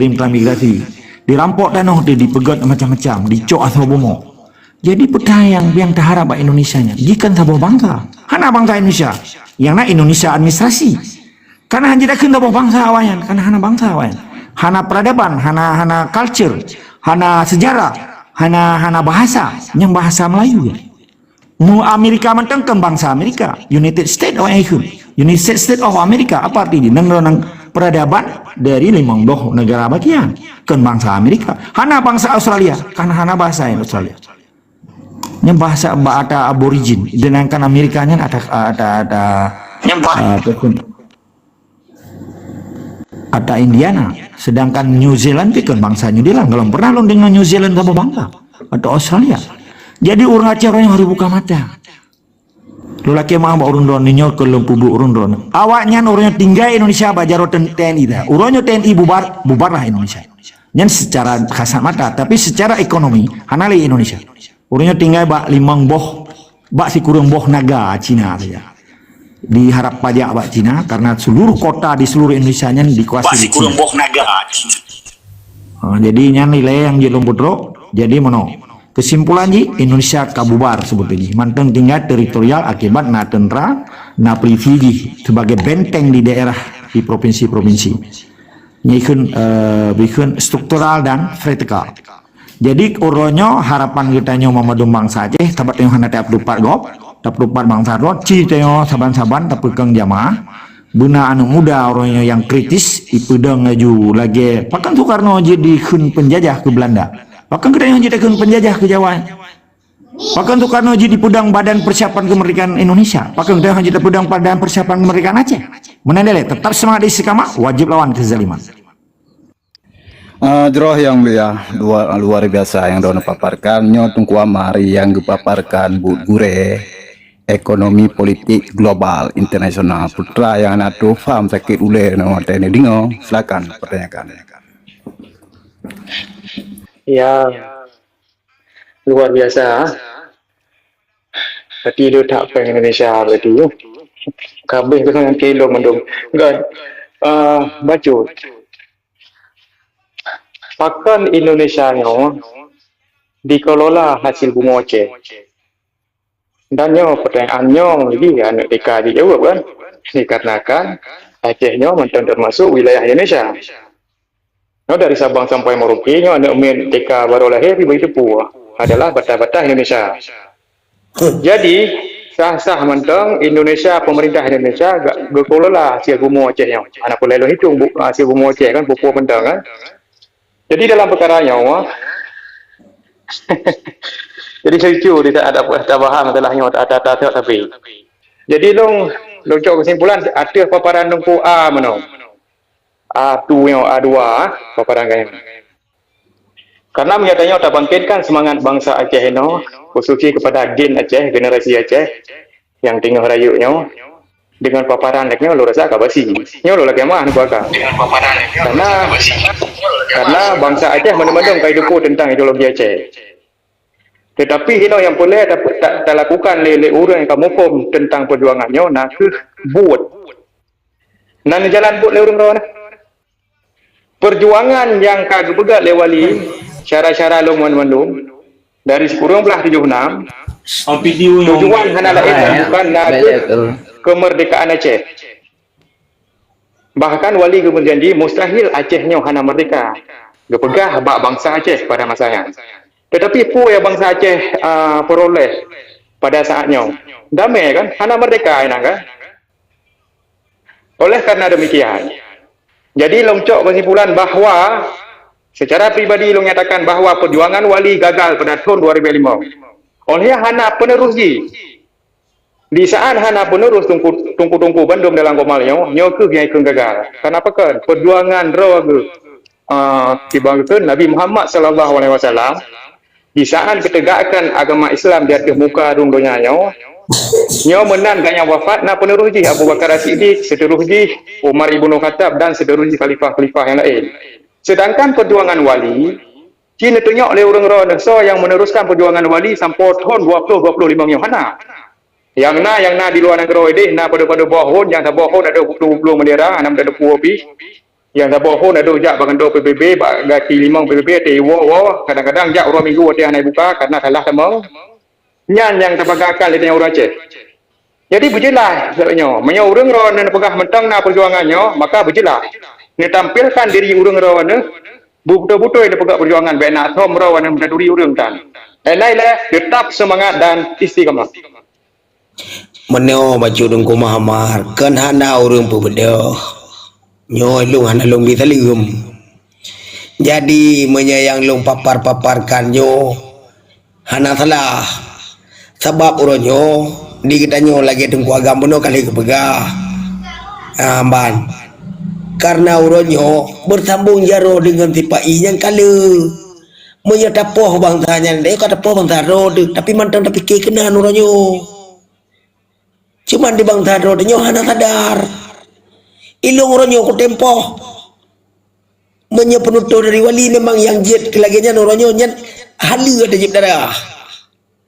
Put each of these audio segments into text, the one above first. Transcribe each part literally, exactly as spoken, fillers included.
Krim transmigrasi. Dirampok tanoh teuh, dipeugét macam-macam, dicok asoe bumoe. Jadi peue nyang, nyang taharab bak Indonesia nyan? Jih kon saboh bansa. Hana bansa Indonesia. Nyang na Indonesia administrasi. Kareuna hana jitakheun saboh bansa awaknyan, kareuna hana bansa awaknyan. Hana peradaban, hana, hana culture, hana sejarah, hana, hana bahasa, nyang bahasa Melayu. Mu Amerika mantong kon bansa Amerika. United States of America. United States of America. Apa arti jih? Nang, nang peradaban dari limong boh negara bagian. Kon bansa Amerika. Hana bansa Australia. Kan hana bahasa Australia. Nyan bahasa ba-, ata aborigin. Sedangkan Amerika nyan ata, ata, ata, nyan bah- ah, apa pun. Ata Indiana. Sedangkan New Zealand pih kon bansa New Zealand. Golom pernah lôn deungoe New Zealand saboh bansa. Atau Australia. Jadi ureuëng Aceh ureuëng nyoe harus buka mata. Lôn lakée meu'ah bak ureuëng droeneuh nyoe keu lôn peubuet ureuëng droeneuh. Awaknyan ureuëng nyoe tinggai Indonesia bak jaroe T N I dah. Ureuëng nyoe T N I bubar, bubarlah Indonesia. Nyan secara kasat mata, tapi secara ekonomi hana lé Indonesia. Ureuëng nyoe tinggai bak limong boh, bak sikureueng boh naga Cina saja. Diharap pajak bak Cina karena seluruh kota di seluruh Indonesia nyan dikuasai bak sikureueng boh naga Cina. Ha, jadi nyan ilée nyang jeuet lôn peutrok. Jadi meunoe. Kesimpulan jih, Indonesia ka bubar seperti jih. Mantong tinggai teritorial akibat na tentara, na polisi jih sebagai benteng di daerah, di provinsi-provinsi. Nyan ikheun, eh, ikheun struktural dan vertikal. Jadi uroe nyoe harapan geutanyoe mandum bansa Aceh, sabab tanyoe hana tapeutupat gob, tapeutupat bansa droe, ci tanyoe saban-saban tapeukong jamaah. Beuna aneuk muda uroe nyoe nyang kritis, ipeudong laju lagée pakon Soekarno jeuet dikheun penjajah keu Belanda. Pakon geutanyoe jeuet dikheun penjajah keu Jawa. Pakon Soekarno jeuet dipeudong Badan Persiapan Kemerdekaan Indonesia. Pakon geutanyoe jeuet dipeudong Badan Persiapan Kemerdekaan Aceh. Meunan dilée, tetap semangat istiqamah, wajib lawan kezaliman. Ah, jroh nyang mulia, luar, luar biasa nyang droeneuh paparkan. Nyoe Teungku Amar nyang geupaparkan buet gurée ekonomi politik global internasional. Putra nyang na troh faham sakét ulée nyoe watée neudeungoe, silakan pertanyakan. Ya, luar biasa. Berarti dia tak peng Indonesia berarti. Kabeh tu kan kilo mandum. Kan, ah, bacut. Pakon Indonesia nyoe dikelola hasil bumoe Aceh? Dan nyoe pertanyaan nyoe lagi aneuk T K jijaweueb kan? Dikarenakan Aceh nyoe mantong termasuk wilayah Indonesia. Nyoe dari Sabang sampai Merauke nyoe aneuk miet T K baru lahé pih bak jiteupeue adalah batas-batas Indonesia. Jadi, sah-sah mantong Indonesia, pemerintah Indonesia gak geukelola hasil bumoe Aceh nyoe. Hana peureulée lôn hitung bu-, hasil bumoe Aceh kan, pupuk mantong kan. Jadi dalam peukara nyoe, jadi lucu di saat ata-, tabahas masalah nyoe, ata-, ata-, ata-, tapi. Jadi lôn, lôn cok kesimpulan ateueh paparan Teungku A meunoe. A tu nyoe, A dua, paparan geuh nyoe. Karena meunyoe tanyoe tabangkitkan semangat bansa Aceh inoe, khususnya kepada gen Aceh, generasi Aceh nyang teungoh rayeuk nyoe, dengan paparan lagée nyoe, lôn rasa ka basi. Nyoe lôn lakée meu'ah nibak ka. Karena, karena bansa Aceh mandum-mandum ka jiteupeue tentang ideologi Aceh. Tetapi inoe nyang peureulée ta-, ta-, talakukan lé, lé ureuëng nyang ka muphom tentang perjuangan nyoe na kheueh buet. Na neujalan buet lé ureuëng droeneuh. Perjuangan nyang ka geupeugah lé Wali, syedara-syedara lôn mandum, dari sikureueng blaih tujoh enam, tujuan hana laén dan bukan na kheueh kemerdekaan Aceh. Bahkan Wali geubeujanji mustahil Aceh nyoe hana merdeka. Geupeugah bak bansa Aceh pada masa nyan. Tetapi peue nyang bansa Aceh, ah, peureulée pada saat nyoe? Damé kan? Hana merdeka inan kan? Oleh karena demikian, jadi lôn cok kesimpulan bahwa secara pribadi lôn nyatakan bahwa perjuangan Wali gagal pada tahun dua ribu lima. Oleh hana penerus jih. Di saat hana penerus tungku-, tungku-tungku bandum dalam gomal nyoe, nyoe kheueh nyang ikheun gagal. Kenapa kan? Perjuangan droe geuh, ah, kiban geuh Nabi Muhammad sallallahu alaihi wasallam, di saat geutegakkan agama Islam di ateueh muka rhueng donya nyoe, nyoe meunan gobnyan wafat na penerus jih Abu Bakar As-Siddiq, seterus jih Umar Ibnu Khattab dan seterus jih khalifah-khalifah nyang laén. Sedangkan perjuangan Wali, ci neutunyok lé ureuëng droeneuh soe nyang meneruskan perjuangan Wali sampoe thon dua ploh dua ploh limong nyoe hana. Nyang na, nyang na di luwa nanggroe ideh na padub-padub boh hon, nyang saboh hon ada dua ploh bendera, hana meuteupeu pih. Nyang saboh phon adoh jak bak kantô P B B, bak gaki limong P B B, teuwoe-woe, kadang-kadang jak uroe Minggu watèe hana buka karena salah tamong. Nyan nyang tabagakan lé tanyoe ureueng Aceh. Jadi beujeulaih nyoe, meunyoe ureueng droeneuh neupeugah mantong na peujuangan nyoe, maka beujeulaih. Neutampilkan diri ureueng droeneuh, beutôi-beutôi neupeugah peujuangan, bèk na som droeneuh meutaduri ureueng tan. Ilèe-ilèe, teutap seumangat dan istiqamah. Meunoe bacut Teungku Muhammad, kon hana ureueng peubeudôh. Nyoe lôn hana lôn bi saleuem. Jadi, meunyoe nyang lôn papar-paparkan nyoe hana salah, sabab uroe nyoe di geutanyoe lagèe Teungku Agam bunoe ka lheueh geupeugah. Ah, ban. Karena uroe nyoe beusambông jaroe deungon sipa-i nyang ka le. Meunyoe tapoh bansa nyan, ka tapoh bansa droe teuh, tapi mantong tapike keunan uroe nyoe. Cuman di bansa droe nyoe hana sadar. Ilôn uroe nyoe kutempoh. Meunyoe peunutoh dari wali memang nyang jeuet keu lagèe nyan uroe nyoe nyan haleue tajeuet darah.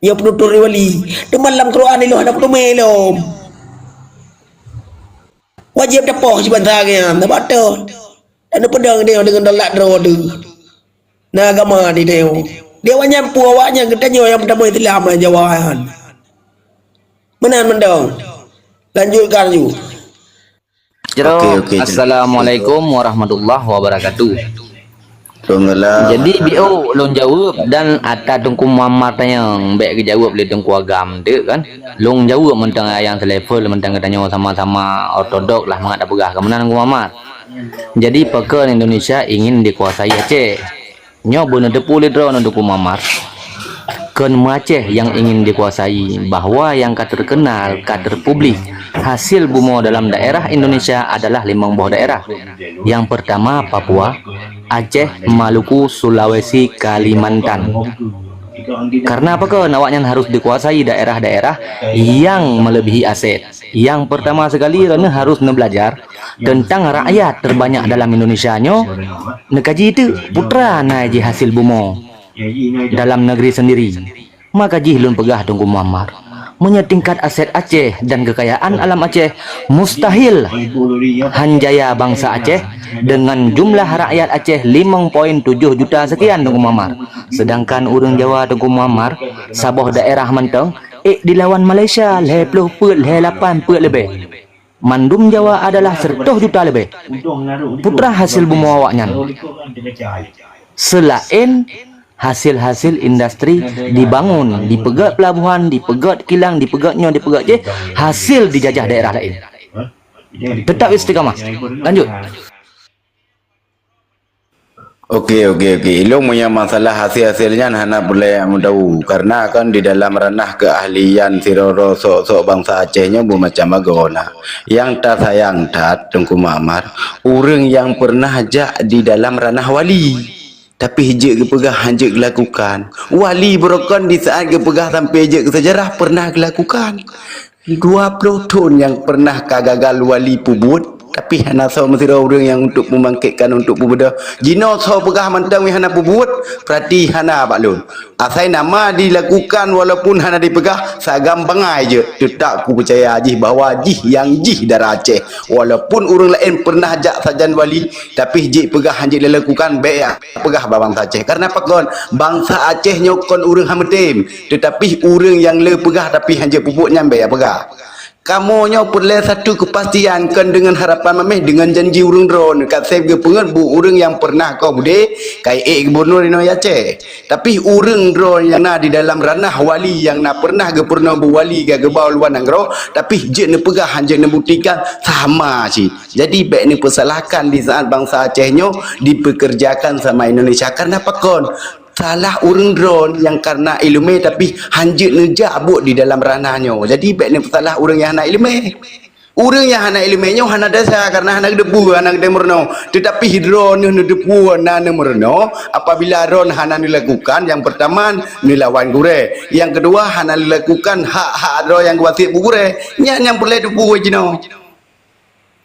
Nyoe peunutoh dari wali. Teuma lam Quran ilôn hana peuteumé lom. Wajéb tapoh sibansa geuh nyan, tabatot. Dan neupeudong deungon, deungon dalat droe teuh. Na agama di tanyoe. Di awaknyan peue awaknyan geutanyoe nyang peutamong Islam lam Jawa nyan. Meunan mantong. Lanjutkan laju. Jroh, oke, oke, jroh. Assalamualaikum warahmatullahi wabarakatuh. Waalaikumsalam. Jadi, B O lôn jaweueb dan ata Teungku Muammar tanyong, bèk geujaweueb lé Teungku Agam teuk kan. Lôn jaweueb mantong ayat nyang selevel mantong geutanyoe sama-sama ortodok lah mangat tapeugah. Keu meunan Teungku Muammar. Jadi, pakon Indonesia ingin dikuasai Aceh? Nyoe beuneuteupeu lé droeneuh Teungku Muammar. Kon meuaceh nyang ingin dikuasai, bahwa nyang ka terkenal, ka terpublik, hasil bumoe dalam daerah Indonesia adalah limong boh daerah. Nyang pertama Papua, Aceh, Maluku, Sulawesi, Kalimantan. Karena pakon awaknyan harus dikuasai daerah-daerah nyang melebihi aset? Nyang pertama sekali, droeneuh harus neubelajar teuntang rakyat terbanyak dalam Indonesia nyoe, neukaji teuk peue teuma na jih hasil bumoe dalam negeri sendiri. Maka jih lôn peugah Teungku Muammar, meunyoe tingkat aset Aceh dan kekayaan alam Aceh mustahil han jaya bansa Aceh dengan jumlah rakyat Aceh limong poin tujoh juta sekian Teungku Muammar. Sedangkan ureueng Jawa Teungku Muammar, saboh daerah mantong, ék dilawan Malaysia lhèe ploh peuet, lhèe lapan peuet leubeh. Mandum Jawa adalah seratus juta leubeh. Peue teuma hasil bumoe awaknyan. Selaén hasil-hasil industri dibangun, dipeugèt pelabuhan, dipeugèt kilang, dipeugèt nyoe, dipeugèt jéh, hasil dijajah daerah laén. Tetap istiqamah. Lanjut. Oke, oke, oke. Ilôn meunyoe masalah hasil-hasil nyan hana peureulèe meudawu, karena kan di dalam ranah keahlian sidroe-droe sok-sok bansa Aceh nyoe beumacam bagoe na. Nyang tasayang that, Teungku Muammar, ureueng nyang peureunah jak di dalam ranah wali, tapi jeuet geupeugah han jeuet geulakukan. Wali beurokon di saat geupeugah sampoe jeuet keu seujarah peureunah geulakukan. Dua ploh thon nyang peureunah ka gagal wali peubuet, tapi hana soe meusidroe ureueng nyang untuk meubangkitkan, untuk peubeudôh. Jinoe soe peugah mantong hana peubuet, peurati hana bak lôn. Asai nama dilakukan walaupun hana dipeugah, si Agam bangai jeuet. Teutap kupeucaya jih bahwa jih nyang jih dara Aceh. Walaupun ureueng laén peureunah jak sajan wali, tapi jeuet peugah han jeuet dilakukan, bèk peugah bak bansa Aceh. Karena pakon? Bansa Aceh nyoe kon ureueng han meutem. Teutapi ureueng nyang le peugah tapi han jeuet peubuet nyan bèk peugah. Kamoe nyoe peureulèe satu keupastian kon deungon harapan maméh, deungon janji ureueng droeneuh. Ka sép geupeungeut buet ureueng nyang peureunah koh beudé ka ék gubernur inoe Aceh. Tapi ureueng droeneuh nyang na di dalam ranah wali nyang na peureunah geupeurunoe beu wali ka geuba u luwa nanggroe, tapi jeuet neupeugah han jeuet neubuktikan sama cit. Jadi bèk neupeusalahkan di saat bansa Aceh nyoe dipeukeureujakan sama Indonesia. Karena pakon? Salah ureueng droeneuh nyang karena ileumèe tapi han jeuet neujak buet di dalam ranah nyoe. Jadi bèk neupeusalah ureueng nyang hana ileumèe. Ureueng nyang hana ileumèe nyoe hana desya karena hana geuteupeue, hana geuteumeureunoe. Teutapi droeneuh neuteupeue na neumeureunoe apabila droeneuh hana neulakukan, nyang peurtama neulawan gurèe, nyang keudua hana neulakukan hak-hak droe nyang geuwasiet bak gurèe. Nyan nyang peureulèe teupeue jinoe.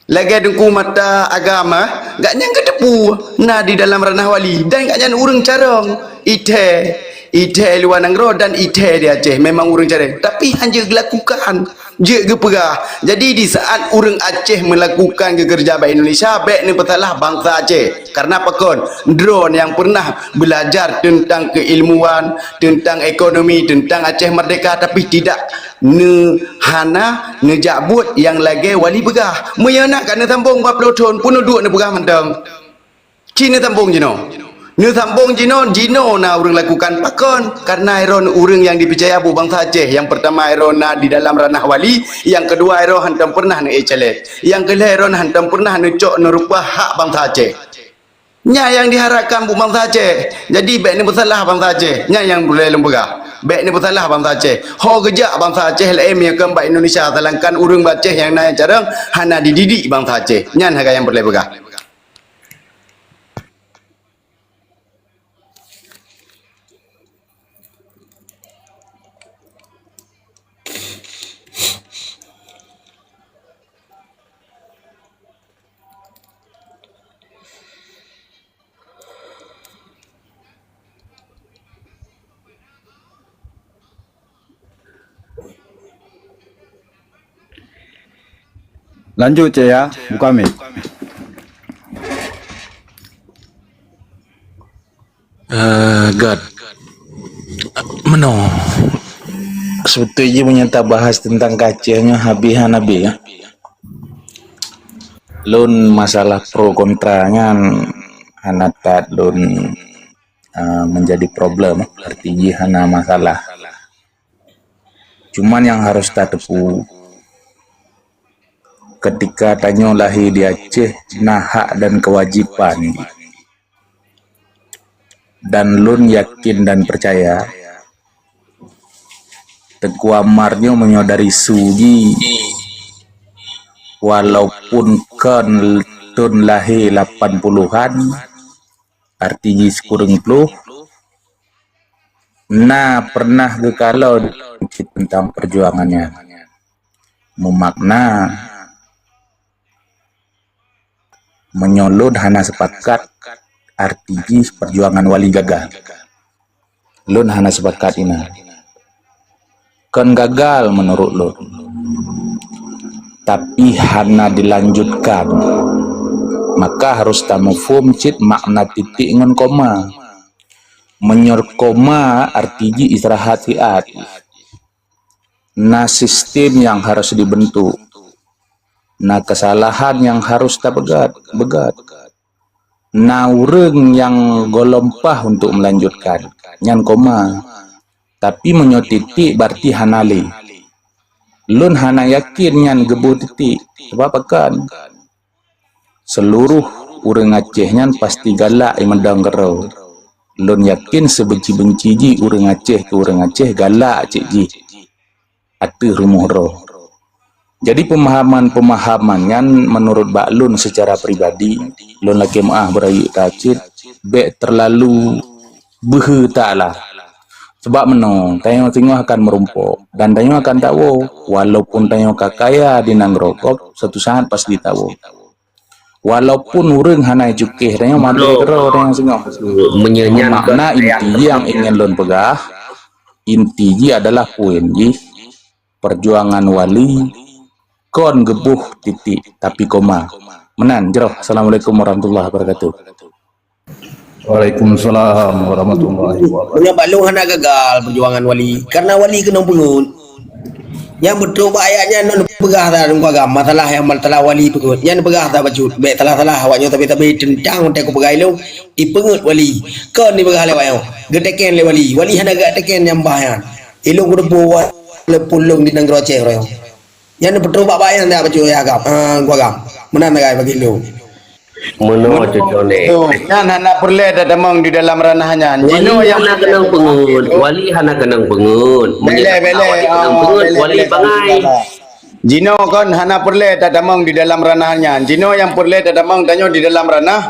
Lagèe Teungku Mata Agama, gobnyan geuteupeue na di dalam ranah wali dan gobnyan ureueng carông, ithèe. Ithée luwa nanggroe dan ithée di Aceh memang ureuëng carông, tapi hana jeuet geulakukan, jeuet geupeugah. Jadi di saat ureuëng Aceh meulakukan geukeureuja bak Indonesia, bék neupeusalah bansa Aceh. Karena pakon? Droe nyang pernah belajar tentang keilmuan, tentang ekonomi, tentang Aceh merdeka, tapi tidak ne hana neujak buet nyang lagée Wali peugah. Meunyoe na ka neusambong dua ploh thon, peunuduek neupeugah mantong. Ci neusambong jinoe. Neusambong jinoe, jinoe na ureuëng lakukan pakon. Karena droe ureuëng nyang dipeucaya buet bansa Aceh. Nyang pertama droe na di dalam ranah Wali, nyang keudua droe hantom pernah neuék caleg. Nyang keulhée droe hantom pernah neucok neureupah hak bansa Aceh. Nyan nyang diharapkan buet bansa Aceh. Jadi bék neupeusalah bansa Aceh. Nyan nyang peureulée lôn peugah. Bék neupeusalah bansa Aceh. Ho geujak bansa Aceh laén meunyoe kon bak Indonesia, sedangkan ureuëng bak Aceh nyang na nyang carông hana dididik bansa Aceh. Nyan hana nyang peureulée peugah. Lanjut cek ya, buka mic. Eh, Gad. Meno. Sebetul jih meunyoe tabahas teuntang keu Aceh nyoe habéh han habéh ya. Lôn masalah pro kontra nyan hana that lôn, eh, menjadi problem, arti jih hana masalah. Cuman nyang harus tateupeue, ketika tanyoe lahé di Aceh, na hak dan keuwajiban. Dan lôn yakin dan peucaya, Teungku Amar nyoe meunyoe dari su jih, walaupun kon thon lahé lapan puluhan, arti jih sikureueng ploh, na pernah geukalon cit teuntang peujuangan nyan. Meumakna, meunyoe lôn hana sepakat, arti jih peujuangan Wali gagal. Lôn hana sepakat inan. Kon gagal meunurot lôn, tapi hana dilanjutkan. Maka harus tamuphom cit makna titik ngon koma. Meunyoe koma, arti jih istirahat siat. Na sistem nyang harus dibentuk. Na keusalahan nyang harus tapeugét, beugét. Na ureuëng nyang gohlom paih untuk meulanjutkan. Nyan koma. Tapi meunyoe titik, berarti hana lé. Lôn hana yakin nyan geuboh titik. Sabab pakon? Seuluroh ureuëng Aceh nyan pasti galak i meudong keudroe. Lôn yakin seubenci-benci jih ureuëng Aceh keu ureuëng Aceh galak cit jih ateueh rumoh droe. Jadi peumahaman-peumahaman nyan meunurot bak lôn seucara pribadi, lôn lakée meuáh beurayeuk that cit, bék teulalu beuhe that lah. Sabab meunoe, tanyoe singoh akan meurumpok dan tanyoe akan tawoe, walaupun tanyoe ka kaya di nanggroe gob, suatu saat pasti tawoe. Walaupun ureuëng hana jicukéh, tanyoe mandum keudroe tanyoe singoh. Meunyoe nyan makna inti nyang ingin lôn peugah, inti jih adalah poin jih, perjuangan Wali kon geuboh titik, tapi koma. Meunan jroh. Assalamualaikum warahmatullahi wabarakatuh. Waalaikumsalam warahmatullahi wabarakatuh. Meunyoe bak lôn hana gagal peujuangan Wali, karena Wali keunong peungeut. Nyang beutôi bak ayat nyan neupeugah that lam agam, masalah nyang masalah Wali peungeut. Nyan neupeugah that bacut, bék salah-salah awak nyoe sabe-sabe teuntang watée kupeugah ilong, ipeungeut Wali. Kon ipeugah lé awak nyoe, geuteken lé Wali. Wali hana geuteken nyang bah nyan. Ilong kuteupeu walaupun lôn di nanggroe Aceh uroe nyoe. Nyan beutôi bak-bak nyan dak bacut ya agam. Ah, ku agam. Meunan sagai bagi lôn. Meunoe cucone. Nyan hana peureulée tatamong di dalam ranah nyan. Wali jinoe nyang hana keunong peungeut. Wali hana keunong peungeut. Meunyoe beleh, beleh, wali keunong peungeut, wali bangai. Jinoe kon hana peureulée tatamong di dalam ranah nyan. Jinoe nyang peureulée tatamong tanyoe di dalam ranah,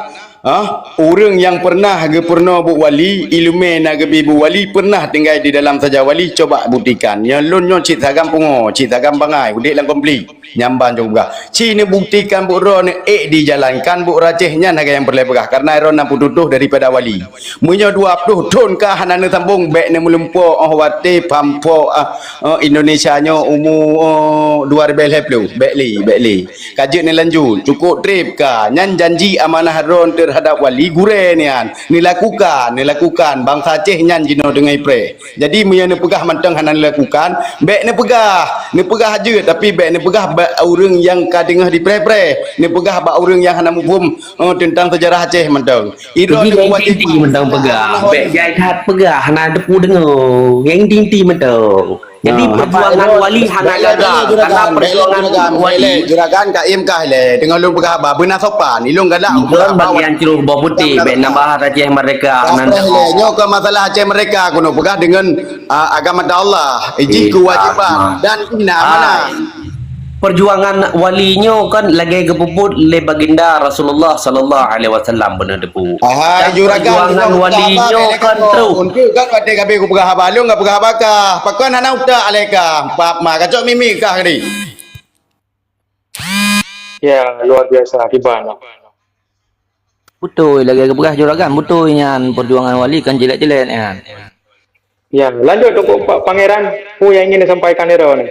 Ah, ureuëng nyang pernah geupeurunoe buet wali, iéleumé na geubri buet wali, pernah tinggai di dalam saja wali, coba buktikan. Nyoe lôn nyoe cit sagam pungo, cit sagam bangai, udeb lam konflik. Nyang ban jong peugah. Ci neubuktikan buet droe neuék dijalankan buet raceh nyan hana nyang peureulée peugah, kareuna droe na peututoh daripada wali. Meunyoe dua ploh thon ka hana neusambong, bék neumeulimpok óh watée phampo ah, eh, Indonesia nyoe umu eh, dua ribée lhée ploh. Bék lé, bék lé. Ka jeuet neulanjut, cukôp treb ka. Nyan janji amanah droe teuhadap wali gurée nyan. Neulakukan, neulakukan. Bansa Aceh nyan jinoe teungoh ipreh. Jadi meunyoe neupeugah mantong hana neulakukan, bék neupeugah. Neupeugah jeuet, tapi bék neupeugah bak ureuëng nyang ka teungoh dipreh-preh. Neupeugah bak ureuëng nyang hana muphom eh, teuntang seujarah Aceh mantong. Idroe Jadi nyang inti-inti mantong peugah. Bék jai that peugah, hana teupeu deungoe. Nyang inti-inti mantong. Jadi perjuangan wali hana gagal karena perjuangan wali. Juragan ka im kah lé, teungoh lôn peugah haba beuna sopan. Ilôn galak. Bukan bagian ceroboh putéh, bék nambah Aceh Merdeka. Nyoe ke masalah Aceh Merdeka, keuneuk peugah deungon ah, agama Allah. Iji kewajiban dan inna amanah. Perjuangan wali nyoe kan lagée geupeubuet lé baginda Rasulullah sallallahu alaihi wasallam beuna teupeu. Ahai, juragan, perjuangan wali nyoe kan troh. Untuk kan watée ka habéh kupeugah haba lôn, ka peugah haba kah. Pakon hana utak alai kah? Pap ma kacok mimi kah tadi. Ya, luar biasa akibatnya. Beutôi, lagée geupeugah juragan, beutôi nyan perjuangan wali kan jilet-jilet nyan. Ya, lanjut untuk Pak Pangeran, peue nyang ingin disampaikan droe ni?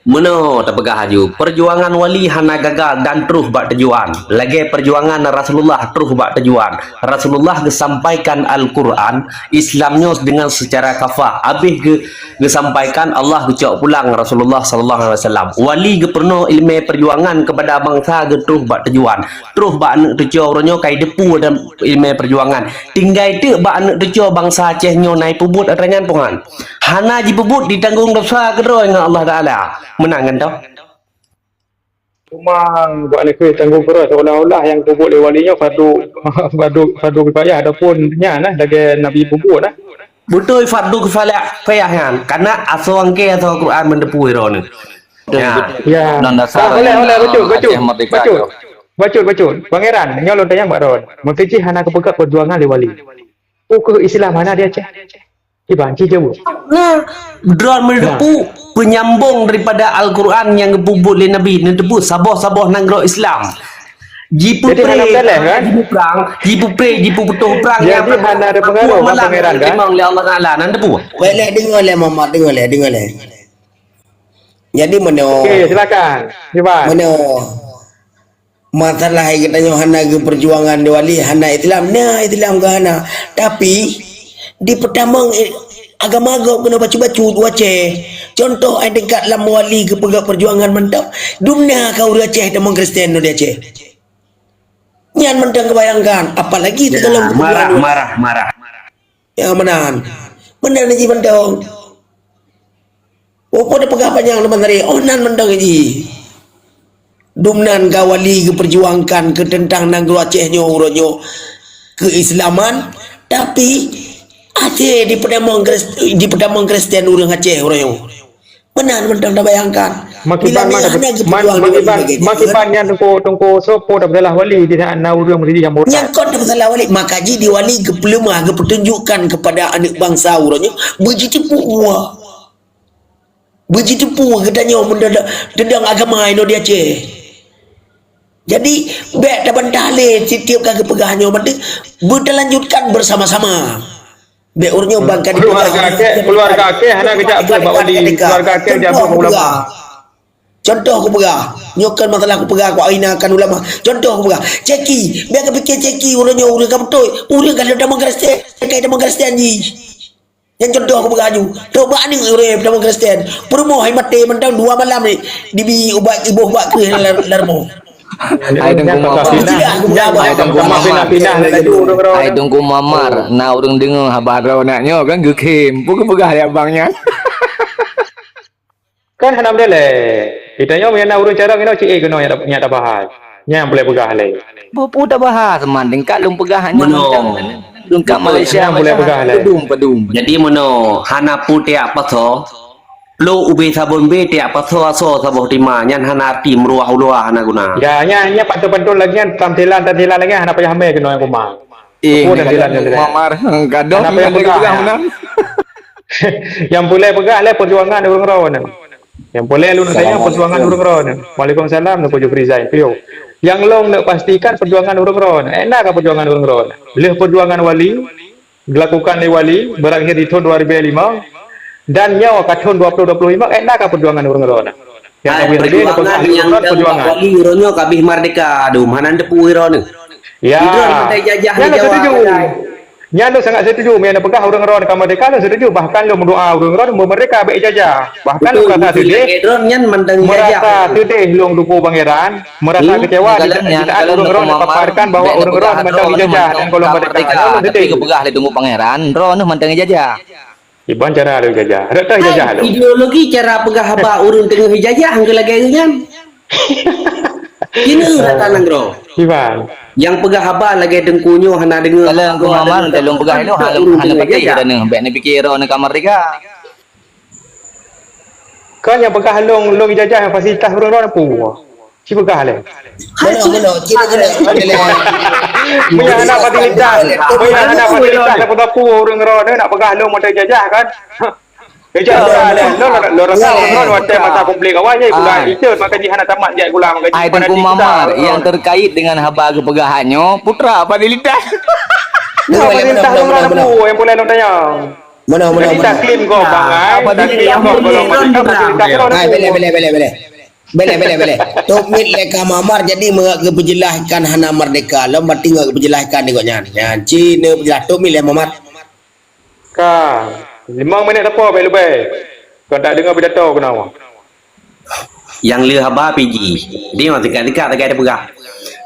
Meunoe tapeugah laju, perjuangan wali hana gagal dan troh bak tujuan. Lagée perjuangan Rasulullah troh bak tujuan. Rasulullah geusampaikan Al-Quran, Islam nyoe dengan secara kafah. Habéh geu geusampaikan Allah geucok pulang Rasulullah sallallahu alaihi wasallam. Wali geupeurunoe iéleumé perjuangan keupada bansa geutroh bak tujuan. Troh bak aneuëk teucue uroe nyoe kai deupeu dan iéleumé perjuangan. Tinggai teuk bak aneuëk teucue bansa Aceh nyoe na ipeubuet atra nyan, Tuhan. Hana jipeubuet ditanggong dosa keudroe ngon Allah Taala. Meunan kan toh? Cuma buat neukeu tanggong keurah seolah-olah nyang peubuet lé wali nyoe fardu, fardu, fardu kifayah ataupun nyan nah lagée Nabi peubuet nah. Beutôi fardu kifayah, kifayah nyan. Karena asoe angke asoe Quran meuteupeue droeneuh. Ya. Ya. Nan dasar. Ah, boleh, boleh, bacut, bacut. Aceh Merdeka bacut. Bacut, bacut. Pangeran, nyoe lôn tanyong bak droe. Meuseuti hana geupeugah perjuangan lé wali. Peue keuh Islam hana di Aceh? Iban ci jaweueb. Nah, droe meuteupeue peunyambong daripada Al-Quran nyang geupeubuet lé Nabi, neuteupeue saboh-saboh nanggroe Islam. Jadi hana beutôi kan? Jipuprang, jipeupreh, jipeutoh prang. Jadi hana ada pengaruh bak pangeran kan? Timang lé Allah Taala, nan teupeue. Baik lé, deungoe lé Muhammad, deungoe lé, deungoe lé. Jadi meunoe. Okey, silakan. Iban. Meunoe. Masalah geutanyoe hana geuperjuangan di wali, hana Islam. Nah, Islam ke hana. Tapi, di peutamong i-, agama gob keunoe bacut-bacut u Aceh. Contoh ai tingkat lam wali geupeugah perjuangan mantong, dumna ka ureuëng Aceh tamong Kristen di Aceh. Nyan mantong geubayangkan, apalagi ya, teuka lom marah, marah, marah. Ya, meunan. Meunan jih mantong. Opo teupeugah panyang teuma tadi, oh nan mantong jih. Dumnan ka wali geuperjuangkan keu teuntang nanggroe Aceh nyoe uroe nyoe keuislaman, tapi Aceh dipeutamong Kris-, dipeutamong Kristen ureuëng Aceh uroe nyoe. Meunan mantong tabayangkan. Bila meuhana geuperjuang lé wali lagée nyan. Makiban nyan Teungku, Teungku, soe po tapeusalah wali di saat na ureuëng meusiji nyang murtad. Nyang kon tapeusalah wali, maka jih di wali geupeuleumah, geupeutunjukkan keupada aneuëk bansa uroe nyoe beujiteupeu. Beujiteupeu geutanyoe meunteudong agama inoe di Aceh. Jadi, bék tabantah lé sitiep ka geupeugah nyoe, beuteulanjutkan bersama-sama. Bék ureuëng nyoe ban ka dipeugah. Keuluwarga Aceh, keuluwarga Aceh hana geujak beuet bak wali, keuluwarga Aceh jak beuet bak ulama. Contoh kupeugah, nyoe kan masalah kupeugah, kuhinakan ulama. Contoh kupeugah, ceki, bék kapike ceki ureuëng nyoe ureuëng ka beutôi, ureuëng ka lheueh tamong Kristen, ka tamong Kristen jih. Nyan contoh kupeugah aju. Trok bak aneuëk ureuëng tamong Kristen, peurumoh hai maté mantong dua malam ni, dibi ubat iboh ubat kreueh lam rumoh. Hai Teungku Muhammad. Hai Teungku Muhammad. Hai Teungku Muhammad. Na ureuëng deungoe haba droe nak nyoe kan geukhém. Peue geupeugah lé abang nyan? Kan hana meudalée. Geutanyoe meunyoe na ureuëng carông inoe cit keunoe nyang tabahas. Nyang boleh peugah lé. Peue-peue tabahas man tingkat lôn peugah hanya macam tingkat Malaysia. Nyang boleh peugah lé. Padum, padum. Jadi meunoe hana peue tiak pasoe. Ploh ubé sabon bé tiak pasoe asoe saboh tima, nyan hana arti meuruah u luwa hana guna. Ya, nyan, nyan pantôn-pantôn lagée nyan, tamsilan-tamsilan lagée nyan hana payah mé keunoe nyang kuma. Eh, Apa dah jalan, jalan? Mamar. Gadoh. Kenapa yang peugah, peugah ya? Menang. Nyang peureulèe peugah lé perjuangan ureueng droeneuh. Nyang peureulèe lôn tanya perjuangan ureueng droeneuh. Waalaikumsalam, Teungku Jufri Zain. Piye? Nyang lôn neuk pastikan perjuangan ureueng droeneuh. Ék na ka perjuangan ureueng droeneuh. Lheueh perjuangan Wali, dilakukan lé Wali, berakhir di tahun dua ribu lima, dan nyoe ka tahun dua puluh dua puluh lima, ék na ka perjuangan ureueng droeneuh. Nyang Hai, ka perjuangan nyang perjuangan. Wali uroe nyoe ka abéh merdeka, aduh, hana teupeu uroe nyoe. Ya. Di droeneuh mantong ijajah. Nyan lôn setuju. Nyan lôn sangat setuju. Meunyo peugah ureueng droeneuh ka merdeka, lôn setuju. Bahkan lôn meudoa ureueng droeneuh merdeka bèk ijajah. Bahkan lôn merasa sedih. Lagèe droeneuh nyan mantong ijajah. Merasa sedih lôn Teungku Pangeran, merasa kecewa jika ureueng droeneuh paparkan bahwa ureueng droeneuh mantong ijajah dan ka lheueh merdeka. Lôn sedih. Tapi geupeugah lé Teungku Pangeran, droeneuh mantong ijajah. Kiban cara lôn jajah. Rot teuh jajah lôn. Ideologi cara peugah haba ureueng teungoh jajah hana lagèe nyan. Keuneuk rata nanggroe. Kiban. Nyang peugah haba lagèe Teungku nyoe hana deungoe. Kalau Teungku Mamar, lôn peugah lôn hana, hana patéh jajah. Bèk neupike droeneuh ka merdeka. Kan nyang peugah lôn, lôn jajah fasilitas ureueng droeneuh peue? Ci peugah lé. Meunoe, meunoe, ci peugah lé. Meunyo hana fasilitas, meunyo hana fasilitas sapeue-sapeue ureueng droeneuh nak peugah lôn mantong jajah kan? Jajah lôn, lôn, lôn rasa ureueng droeneuh watèe masa konflik awai nyan bukan itu, maka jih hana tamat jak gula, maka jih Ai Teungku Mamar, nyang terkait dengan haba geupeugah nyoe, putra fasilitas. Fasilitas ureueng droeneuh peue nyang peureulèe lôn tanya. Meunoe, meunoe, meunoe. Jadi taklim kau, Bang, ai. Taklim kau, kalau merdeka, fasilitas kau. Ai, bèk lé, bèk lé, bèk lé, bèk lé. Bèk lé, bèk lé, bèk lé. Tok Mit lé ka Mamar, jadi meunyoe geupeujelaskan hana merdeka lom, berarti ngon geupeujelaskan di gobnyan. Nyan, ci neupeujelas Tok Mit lé Mamar. Ka, limong minèt sapo bèk leubèh. Kon tak deungoe pidato keunoe. Nyang lé haba P J. Di masa tingkat-tingkat sagai tapeugah.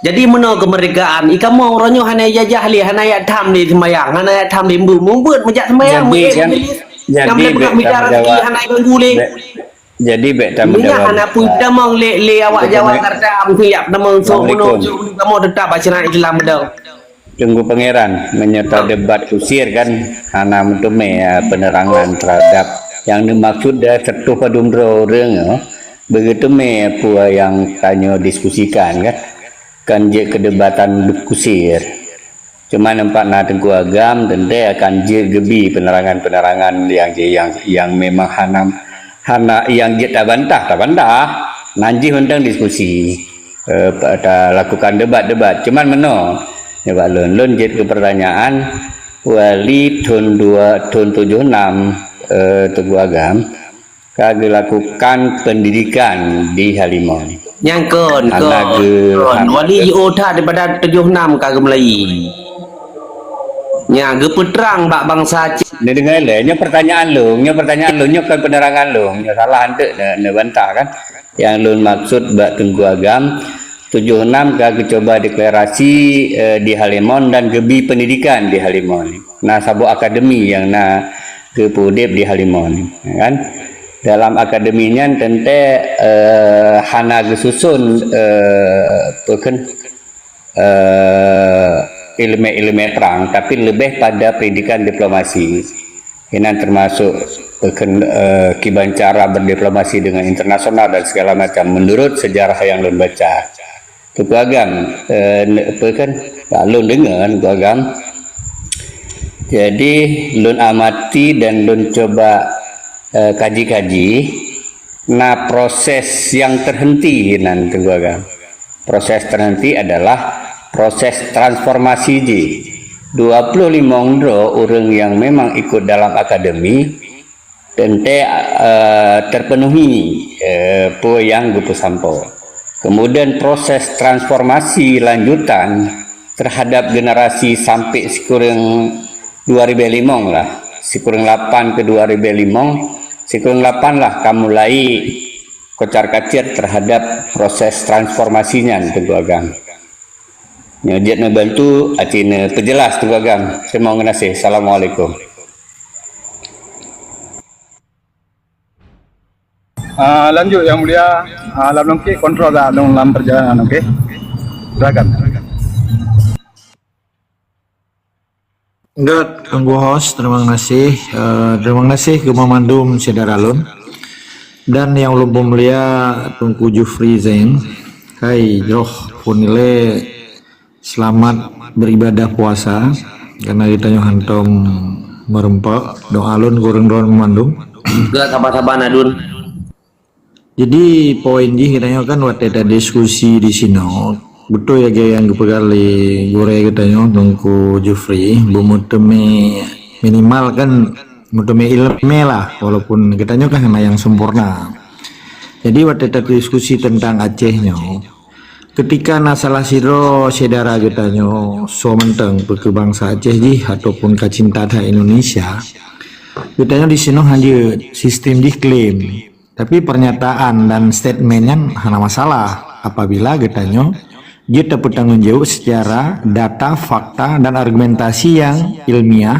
Jadi meunoe keumeurdekaan, i kamoe uroe nyoe hana ijajah lé, hana jak tham lé seumayang, hana jak tham lé mbeuet, mumbeuet meujak seumayang, jadi, meuet jadi, majelis. Nyang jadi boleh peugah bèk mita tanggung jawab. Rezeki hana ganggu lé. Bèk, jadi bèk tanggung jawab. Minyak hana pui tamong lé, lé awak Jawa Karta, meusiap tamong sok meunoe, Assalamualaikum. Sok kamoe teutap acara Islam dong. Teungku Pangeran, meunyoe tadebat kusir kan hana meuteumé, ya, penerangan terhadap nyang dimaksud dari seutuh padum droe ureueng nyoe, beugeuteumé peue nyang tanyoe diskusikan kan, kan jeuet keudebatan kusir. Cuma nampak na Teungku Agam teuntèe akan jeuet geubi penerangan-penerangan nyang, nyang, nyang memang hana, hana nyang jeuet tabantah, tabantah. Nan jih mantong diskusi. Eh, pa-, talakukan debat-debat. Cuman meunoe, nibak lôn, lôn jeuet keu peurtanyaan, Wali thon dua, thon tujoh enam, eh, Teungku Agam, ka geulakukan pendidikan di Halimon. Nyang kon, hana kon, geu-, kon. Hana Wali geu- jiôh that daripada tujoh enam ka geumulai. Nya, geupeutrang bak bansa Aceh. Neudeungoe lé, nyoe peurtanyaan lôn, nyoe peurtanyaan lôn, nyoe kon peunerangan lôn, nyoe salah eunteuk ne-, neubantah kan. Nyang lôn maksud bak Teungku Agam, tujoh enam ka geucuba deklarasi, eh, di Halimon dan geubi pendidikan di Halimon. Na saboh akademi nyang na geupeuudép di Halimon, kan. Dalam akademi nyan teuntèe, eh, hana geususon, eh, peue kheun, eh, ileumèe-ileumèe prang, tapi leubeh pada pendidikan diplomasi. Inan termasuk, eh, ken-, eh, kiban cara berdiplomasi dengan internasional dan segala macam menurut sejarah yang lôn baca. Teungku Agam, eh, ne-, apa kan, bak lôn deungoe, Teungku Agam. Jadi, lôn amati dan lôn cuba, eh, kaji-kaji, na proses nyang terhenti nan, Teungku Agam. Proses terhenti adalah proses transformasi jih. Dua puluh limong droe ureueng nyang memang ikut dalam akademi, teuntèe, eh, terpenuhi, eh, peue nyang geupeusampoe. Kemudian proses transformasi lanjutan terhadap generasi sampai sikureueng dua ribu limong lah, sikureueng lapan ke dua ribu limong, sikureueng lapan lah ka mulai kocar-kacir terhadap proses transformasi nyan, Teungku Agam. Nyoe jeuet neubantu, aci neupeujeulaih, Teungku Agam. Teurimong geunaséh. Assalamualaikum. Ah, lanjut, Yang Mulia. Ah, lam longkit kontrol dah dalam perjalanan, okey? Silakan. Enggak, Teungku Host, terima kasih. Eh, terima kasih keu banmandum syedara lôn. Dan nyang ulôn peumulia Teungku Jufri Zain. Hai, jroh phôn ilèe. Selamat beribadah puasa, karena geutanyoe hantom meureumpok. Doa lôn keu ureuëng droen meumandum. Gak sabar-sabar na Dun. Jadi poin jih geutanyoe kan watée tadiskusi di sinoe, beutôi lagée nyang geupeugah lé gurée geutanyoe Teungku Jufri, beumeuteumé minimal kan meuteumé ileumé lah, walaupun geutanyoe kan hana nyang sempurna. Jadi watée tadiskusi tentang Aceh nyoe, ketika na salah sidroe syedara geutanyoe soe mantong peu keu bansa Aceh jih ataupun ka cinta that Indonesia, geutanyoe di sinoe hanjeuet sistem jih klaim. Tapi pernyataan dan statement nyan hana masalah apabila geutanyoe jeuet tapeutanggong jaweueb secara data, fakta dan argumentasi nyang ilmiah